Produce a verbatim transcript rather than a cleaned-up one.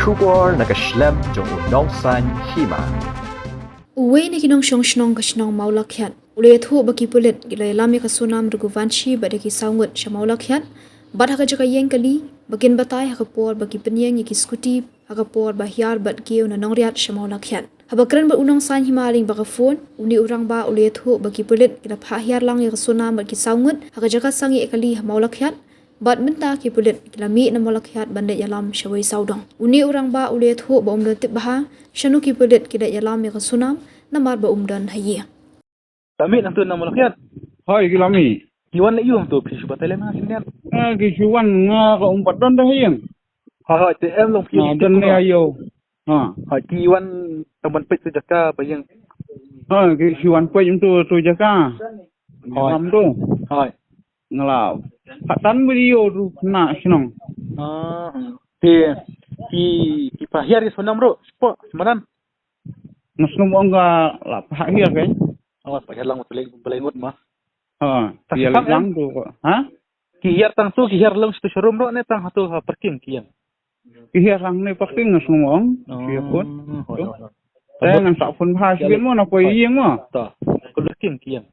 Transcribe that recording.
Khubor na ka shlem jong u Nongsaiñ Hima. Uwei na ki nongshong shnong ka shnong Mawlakhiat u la ïathuh ba ki pulit ki la ïalam ïa ka Sonam Raghuvanshi bad ïa ki saw ngut sha Mawlakhiat bad ha ka jaka ïeng kali ba kin batai ha ka por ba ki pynïeng ïa ki scooty ha ka por ba hiar bad kiew na Nongriat sha Mawlakhiat. Haba kren bad u Nongsaiñ Hima lyngba ka phone, une u rangbah u la ïathuh ba ki pulit ki la phah hiar lang ïa ka Sonam bad ki saw ngut ha ka jaka sangeh kali ha Mawlakhiat. Bad mynta ki pulit ki la mih na Mawlakhiat ban leit ïalam shawei sawdong. Une u rangbah u la ïathuh ba um don tip bha shano ki pulit ki leit ïalam ïa ka Sonam namar ba um don ha ïing. Ki la mih nangtu na Mawlakhiat? Hooid, ki la mih. Ki wan leh aïu hangtu, phi shu batai lem ha khyndiat? Ah, ki shu wan, nga ka um pat don da ha ïing. Hooid, hooid, te em long phi. Nga don ne aïu. Ha. Hooid, ki wan tang ban peit tu jaka ba ïeng. Ha, ki shu wan peit tu, tu jaka. Hooid. Ram tu. Hooid. Nga la phah tan video tu na shnong. Ah, hmm. Te ki, ki phah hiar ïa ka Sonam ruh, spo, smadan. Nga sngewbha ong ka la phah hiar kein. Oh, phah hiar lang, balei, balei ngut ma. Ha, phah hiar lang tu ko. Ha? Ki hiar tang tu, ki hiar lang shatu showroom ruh ne tang hatu ha parking ki ïeng? Ki hiar lang ne parking nga sngewbha ong. Oh, hiar pun. Hooid, hooid, hooid. Te ngan sa phone bha shibit mo na poi ïing mo. Ta, ko parking ki ïeng.